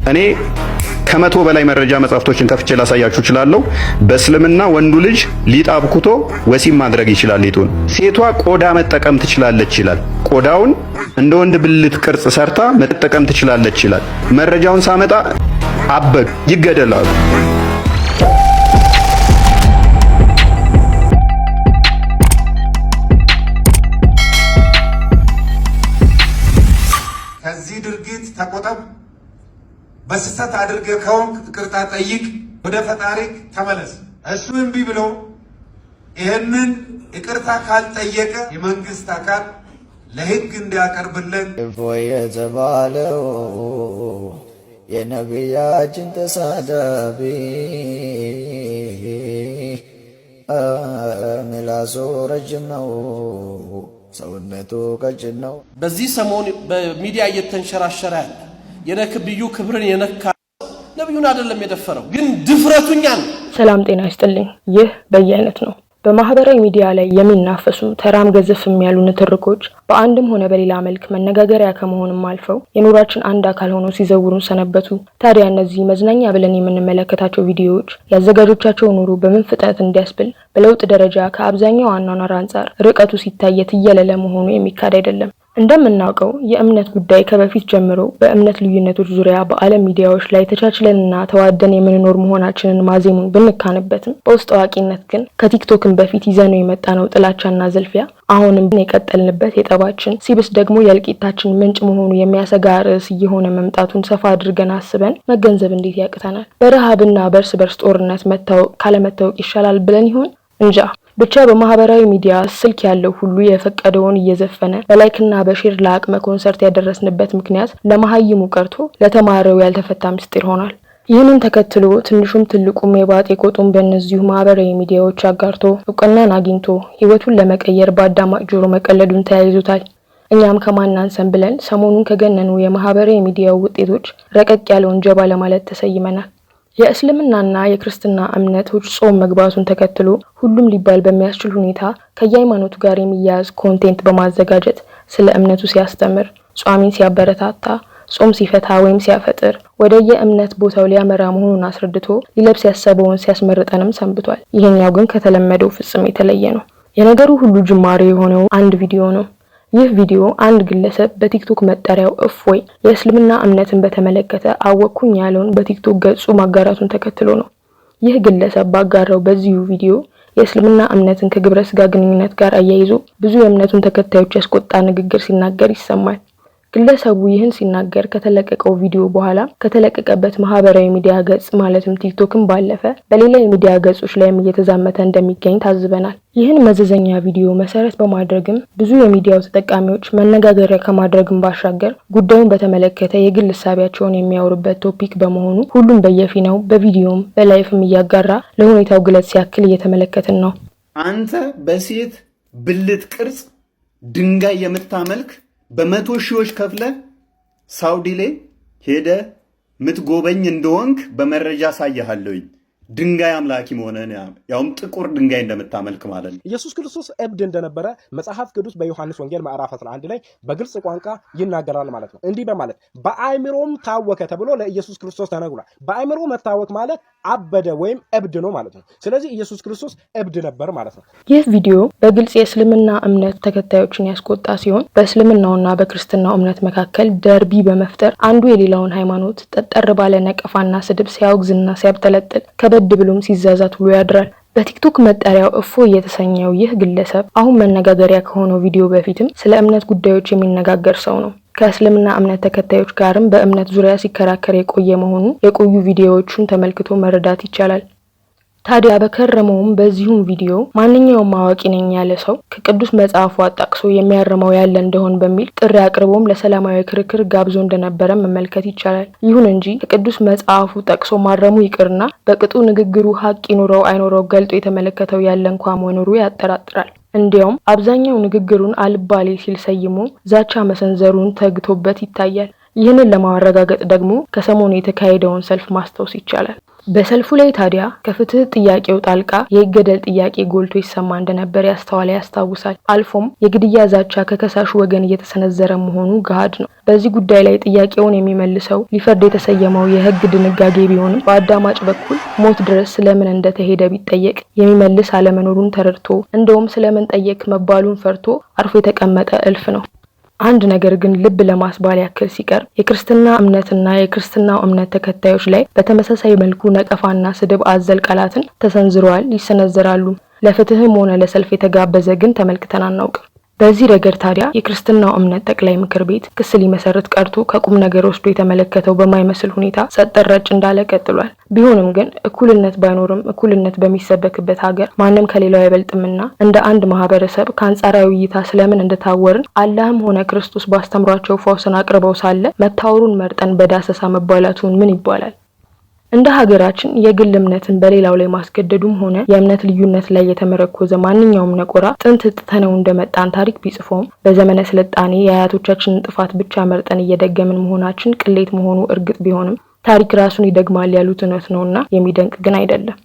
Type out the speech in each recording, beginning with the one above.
እኔ 100 በላይ መረጃ መጽሐፍቶችን ከፍቼ ላሳያችሁ እችላለሁ። በእስልምና ወንዱ ልጅ ሊጥ አብኩቶ ወሲብ ማድረግ ይችላል። ሊጡን ሴቷ ቆዳ መጠቀም ትችላለች ይላል። ቆዳውን እንደ ወንድ ብልት ቅርጽ ሰርታ መጠቀም ትችላለች ይላል። መረጃውን ሳመጣ አበዱ፣ ይገደላሉ። ከዚህ ድርጊት ተቆጠብ። በስህተት አድርገህ ከሆንክ ይቅርታ ጠይቅ፣ ወደ ፈጣሪክ ተመለስ። እሱ እምቢ ብሎ ይህንን ይቅርታ ካልጠየቀ የመንግስት አካል ለህግ እንዲያቀርብልን። እፎይ የተባለው የነቢያችን ተሳዳቢ ምላሱ ረጅም ነው፣ ሰውነቱ ቀጭን ነው። በዚህ ሰሞን በሚዲያ እየተንሸራሸረ ያለ የነብዩ ክብርን የነካ ነብዩን አይደለም የደፈረው፣ ግን ድፍረቱኛን። ሰላም ጤና ይስጥልኝ። ይህ በየአይነት ነው። በማህበራዊ ሚዲያ ላይ የሚናፈሱ ተራም ገዘፍም ያሉ ንትርኮች በአንድም ሆነ በሌላ መልክ መነጋገሪያ ከመሆንም አልፈው የኑሯችን አንድ አካል ሆነው ሲዘውሩን ሰነበቱ። ታዲያ እነዚህ መዝናኛ ብለን የምንመለከታቸው ቪዲዮዎች የአዘጋጆቻቸው ኑሮ በምን ፍጥነት እንዲያስብል በለውጥ ደረጃ ከአብዛኛው አኗኗር አንጻር ርቀቱ ሲታይ የትየለለ መሆኑ የሚካድ አይደለም። እንደምናውቀው የእምነት ጉዳይ ከበፊት ጀምሮ በእምነት ልዩነቶች ዙሪያ በዓለም ሚዲያዎች ላይ ተቻችለንና ተዋደን የምንኖር መሆናችንን ማዜሙን ብንካንበትም፣ በውስጥ አዋቂነት ግን ከቲክቶክን በፊት ይዘነው የመጣነው ጥላቻና ዝልፊያ አሁንም የቀጠልንበት የጠባችን ሲብስ ደግሞ የእልቂታችን ምንጭ መሆኑ የሚያሰጋ ርዕስ እየሆነ መምጣቱን ሰፋ አድርገን አስበን መገንዘብ እንዴት ያቅተናል? በረሃብና በእርስ በርስ ጦርነት መታወቅ ካለመታወቅ ይሻላል ብለን ይሆን? እንጃ። ብቻ በማህበራዊ ሚዲያ ስልክ ያለው ሁሉ የፈቀደውን እየዘፈነ በ like ና በ share ለአቅመ ኮንሰርት ያደረስንበት ምክንያት ለመሀይሙ ቀርቶ ለተማረው ያልተፈታ ምስጢር ሆኗል። ይህንን ተከትሎ ትንሹም ትልቁም የባጤ ቆጡን በእነዚሁ ማህበራዊ ሚዲያዎች አጋርቶ እውቅናን አግኝቶ ህይወቱን ለመቀየር በአዳማጭ ጆሮ መቀለዱን ተያይዞታል። እኛም ከማን አንሰን ብለን ሰሞኑን ከገነኑ የማህበራዊ ሚዲያው ውጤቶች ረቀቅ ያለውን ጀባ ለማለት ተሰይመናል። የእስልምናና የክርስትና እምነቶች ጾም መግባቱን ተከትሎ ሁሉም ሊባል በሚያስችል ሁኔታ ከየሃይማኖቱ ጋር የሚያያዝ content በማዘጋጀት ስለ እምነቱ ሲያስተምር፣ ጿሚን ሲያበረታታ፣ ጾም ሲፈታ ወይም ሲያፈጥር፣ ወደ የእምነት ቦታው ሊያመራ መሆኑን አስረድቶ ሊለብስ ያሰበውን ሲያስመርጠንም ሰንብቷል። ይሄኛው ግን ከተለመደው ፍጹም የተለየ ነው። የነገሩ ሁሉ ጅማሬ የሆነው አንድ ቪዲዮ ነው። ይህ ቪዲዮ አንድ ግለሰብ በቲክቶክ መጠሪያው እፎይ የእስልምና እምነትን በተመለከተ አወቅኩኝ ያለውን በቲክቶክ ገጹ ማጋራቱን ተከትሎ ነው። ይህ ግለሰብ ባጋራው በዚሁ ቪዲዮ የእስልምና እምነትን ከግብረ ስጋ ግንኙነት ጋር አያይዞ ብዙ የእምነቱን ተከታዮች ያስቆጣ ንግግር ሲናገር ይሰማል። ግለሰቡ ይህን ሲናገር ከተለቀቀው ቪዲዮ በኋላ ከተለቀቀበት ማህበራዊ ሚዲያ ገጽ ማለትም ቲክቶክን ባለፈ በሌላ የሚዲያ ገጾች ላይም እየተዛመተ እንደሚገኝ ታዝበናል። ይህን መዘዘኛ ቪዲዮ መሰረት በማድረግም ብዙ የሚዲያው ተጠቃሚዎች መነጋገሪያ ከማድረግም ባሻገር ጉዳዩን በተመለከተ የግል እሳቤያቸውን የሚያወሩበት topic በመሆኑ ሁሉም በየፊናው በቪዲዮም በ live ም እያጋራ ለሁኔታው ግለት ሲያክል እየተመለከትን ነው። አንተ በሴት ብልት ቅርጽ ድንጋይ የምታመልክ፣ በመቶ ሺዎች ከፍለ ሳውዲ ላይ ሄደ ምትጎበኝ እንደሆንክ በመረጃ አሳይሃለሁኝ። ድንጋይ አምላኪ መሆንህን፣ ያውም ጥቁር ድንጋይ እንደምታመልክ ማለት ነው። ኢየሱስ ክርስቶስ እብድ እንደነበረ መጽሐፍ ቅዱስ በዮሐንስ ወንጌል ምዕራፍ 11 ላይ በግልጽ ቋንቋ ይናገራል ማለት ነው። እንዲህ በማለት በአእምሮም ታወከ ተብሎ ለኢየሱስ ክርስቶስ ተነግሯል። በአእምሮ መታወክ ማለት አበደ ወይም እብድ ነው ማለት ነው። ስለዚህ ኢየሱስ ክርስቶስ እብድ ነበር ማለት ነው። ይህ ቪዲዮ በግልጽ የእስልምና እምነት ተከታዮችን ያስቆጣ ሲሆን በእስልምናውና በክርስትናው እምነት መካከል ደርቢ በመፍጠር አንዱ የሌላውን ሃይማኖት ጠጠር ባለ ነቀፋና ስድብ ሲያወግዝና ሲያብጠለጥል ከበድ ብሎም ሲዛዛት ውሎ ያድራል። በቲክቶክ መጠሪያው እፎይ የተሰኘው ይህ ግለሰብ አሁን መነጋገሪያ ከሆነው ቪዲዮ በፊትም ስለ እምነት ጉዳዮች የሚነጋገር ሰው ነው። ከእስልምና እምነት ተከታዮች ጋርም በእምነት ዙሪያ ሲከራከር የቆየ መሆኑ የቆዩ ቪዲዮዎቹን ተመልክቶ መረዳት ይቻላል። ታዲያ በከረመውም በዚሁም ቪዲዮ ማንኛውም አዋቂ ነኝ ያለ ሰው ከቅዱስ መጽሐፉ አጣቅሶ የሚያርመው ያለ እንደሆን በሚል ጥሪ አቅርቦም ለሰላማዊ ክርክር ጋብዞ እንደነበረ መመልከት ይቻላል። ይሁን እንጂ ከቅዱስ መጽሐፉ ጠቅሶ ማረሙ ይቅርና በቅጡ ንግግሩ ሀቅ ይኑረው አይኖረው ገልጦ የተመለከተው ያለ እንኳ መኖሩ ያጠራጥራል። እንዲያውም አብዛኛው ንግግሩን አልባሌ ሲል ሰይሞ ዛቻ መሰንዘሩን ተግቶበት ይታያል። ይህንን ለማረጋገጥ ደግሞ ከሰሞኑ የተካሄደውን ሰልፍ ማስታወስ ይቻላል። በሰልፉ ላይ ታዲያ ከፍትህ ጥያቄው ጣልቃ የይገደል ጥያቄ ጎልቶ ይሰማ እንደነበር ያስተዋለ ያስታውሳል። አልፎም የግድያ ዛቻ ከከሳሹ ወገን እየተሰነዘረ መሆኑ ገሃድ ነው። በዚህ ጉዳይ ላይ ጥያቄውን የሚመልሰው ሊፈርድ የተሰየመው የህግ ድንጋጌ ቢሆንም በአዳማጭ በኩል ሞት ድረስ ስለምን እንደተሄደ ቢጠየቅ የሚመልስ አለመኖሩን ተረድቶ እንደውም ስለምን ጠየቅ መባሉን ፈርቶ አርፎ የተቀመጠ እልፍ ነው። አንድ ነገር ግን ልብ ለማስባል ያክል ሲቀርብ የክርስትና እምነትና የክርስትናው እምነት ተከታዮች ላይ በተመሳሳይ መልኩ ነቀፋና ስድብ አዘል ቃላትን ተሰንዝረዋል፣ ይሰነዘራሉ። ለፍትህም ሆነ ለሰልፍ የተጋበዘ ግን ተመልክተን አናውቅም። በዚህ ረገድ ታዲያ የክርስትናው እምነት ጠቅላይ ምክር ቤት ክስ ሊመሰርት ቀርቶ ከቁም ነገር ወስዶ የተመለከተው በማይመስል ሁኔታ ጸጥ ረጭ እንዳለ ቀጥሏል። ቢሆንም ግን እኩልነት ባይኖርም እኩልነት በሚሰበክበት ሀገር ማንም ከሌላው አይበልጥምና እንደ አንድ ማህበረሰብ ከአንጻራዊ እይታ ስለምን እንደታወርን አላህም ሆነ ክርስቶስ ባስተምሯቸው ፈውስን አቅርበው ሳለ መታወሩን መርጠን በዳሰሳ መባላቱን ምን ይባላል? እንደ ሀገራችን የግል እምነትን በሌላው ላይ ማስገደዱም ሆነ የእምነት ልዩነት ላይ የተመረኮዘ ማንኛውም ነቆራ ጥንት ትተነው እንደመጣን ታሪክ ቢጽፈውም በዘመነ ስልጣኔ የአያቶቻችንን ጥፋት ብቻ መርጠን እየደገምን መሆናችን ቅሌት መሆኑ እርግጥ ቢሆንም ታሪክ ራሱን ይደግማል ያሉት እውነት ነውና የሚደንቅ ግን አይደለም።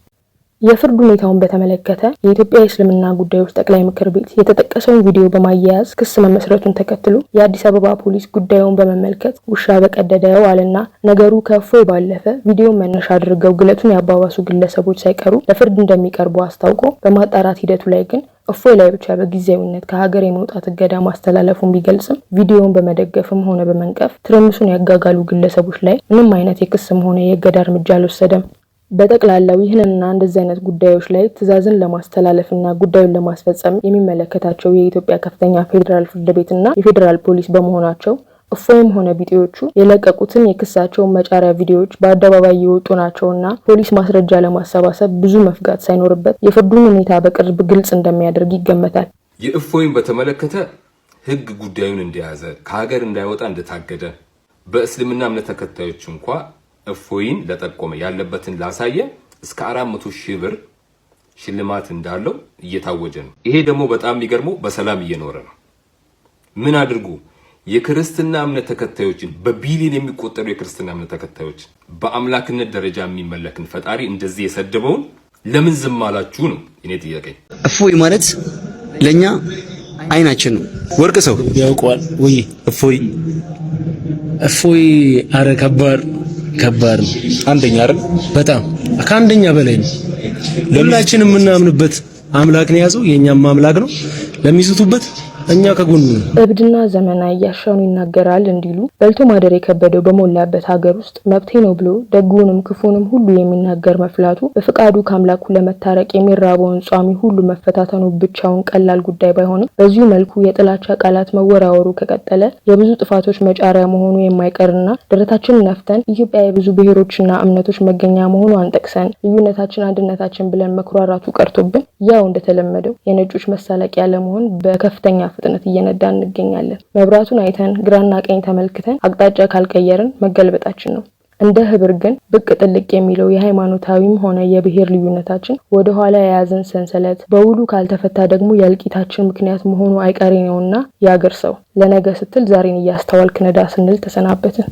የፍርድ ሁኔታውን በተመለከተ የኢትዮጵያ የእስልምና ጉዳዮች ጠቅላይ ምክር ቤት የተጠቀሰውን ቪዲዮ በማያያዝ ክስ መመስረቱን ተከትሎ የአዲስ አበባ ፖሊስ ጉዳዩን በመመልከት ውሻ በቀደደው አለና ነገሩ ከእፎይ ባለፈ ቪዲዮን መነሻ አድርገው ግለቱን ያባባሱ ግለሰቦች ሳይቀሩ ለፍርድ እንደሚቀርቡ አስታውቆ በማጣራት ሂደቱ ላይ ግን እፎይ ላይ ብቻ በጊዜያዊነት ከሀገር የመውጣት እገዳ ማስተላለፉን ቢገልጽም ቪዲዮውን በመደገፍም ሆነ በመንቀፍ ትርምሱን ያጋጋሉ ግለሰቦች ላይ ምንም አይነት የክስም ሆነ የእገዳ እርምጃ አልወሰደም። በጠቅላላው ይህንና እንደዚህ አይነት ጉዳዮች ላይ ትዕዛዝን ለማስተላለፍና ጉዳዩን ለማስፈጸም የሚመለከታቸው የኢትዮጵያ ከፍተኛ ፌዴራል ፍርድ ቤትና የፌዴራል ፖሊስ በመሆናቸው እፎይም ሆነ ቢጤዎቹ የለቀቁትን የክሳቸውን መጫሪያ ቪዲዮዎች በአደባባይ የወጡ ናቸውና ፖሊስ ማስረጃ ለማሰባሰብ ብዙ መፍጋት ሳይኖርበት የፍርዱን ሁኔታ በቅርብ ግልጽ እንደሚያደርግ ይገመታል። የእፎይን በተመለከተ ሕግ ጉዳዩን እንደያዘ፣ ከሀገር እንዳይወጣ እንደታገደ፣ በእስልምና እምነት ተከታዮች እንኳ እፎይን ለጠቆመ፣ ያለበትን ላሳየ እስከ 400,000 ብር ሽልማት እንዳለው እየታወጀ ነው። ይሄ ደግሞ በጣም የሚገርመው በሰላም እየኖረ ነው። ምን አድርጉ የክርስትና እምነት ተከታዮችን፣ በቢሊዮን የሚቆጠሩ የክርስትና እምነት ተከታዮች፣ በአምላክነት ደረጃ የሚመለክን ፈጣሪ እንደዚህ የሰደበውን ለምን ዝም አላችሁ ነው የኔ ጥያቄ። እፎይ ማለት ለኛ አይናችን ነው። ወርቅ ሰው ያውቀዋል ወይ? እፎይ። እፎይ፣ አረ ከባድ ከባድ ነው። አንደኛ አይደል? በጣም ከአንደኛ በላይ ነው። ሁላችንም የምናምንበት አምላክ ነው የያዘው፣ የኛም አምላክ ነው። ለሚዝቱበት እኛ ከጎኑ ነው። እብድና ዘመናዊ ያሻውን ይናገራል እንዲሉ በልቶ ማደር የከበደው በሞላበት ሀገር ውስጥ መብቴ ነው ብሎ ደጉንም ክፉንም ሁሉ የሚናገር መፍላቱ፣ በፍቃዱ ከአምላኩ ለመታረቅ የሚራበውን ጿሚ ሁሉ መፈታተኑ ብቻውን ቀላል ጉዳይ ባይሆንም በዚሁ መልኩ የጥላቻ ቃላት መወራወሩ ከቀጠለ የብዙ ጥፋቶች መጫሪያ መሆኑ የማይቀርና ደረታችንን ነፍተን ኢትዮጵያ የብዙ ብሔሮችና እምነቶች መገኛ መሆኗን ጠቅሰን ልዩነታችን አንድነታችን ብለን መኩራራቱ ቀርቶብን ያው እንደተለመደው የነጮች መሳለቂያ ለመሆን በከፍተኛ ፍጥነት እየነዳ እንገኛለን። መብራቱን አይተን ግራና ቀኝ ተመልክተን አቅጣጫ ካልቀየርን መገልበጣችን ነው። እንደ ህብር ግን ብቅ ጥልቅ የሚለው የሃይማኖታዊም ሆነ የብሔር ልዩነታችን ወደ ኋላ የያዘን ሰንሰለት በውሉ ካልተፈታ ደግሞ የእልቂታችን ምክንያት መሆኑ አይቀሬ ነውና የአገር ሰው ለነገ ስትል ዛሬን እያስተዋልክ ንዳ ስንል ተሰናበትን።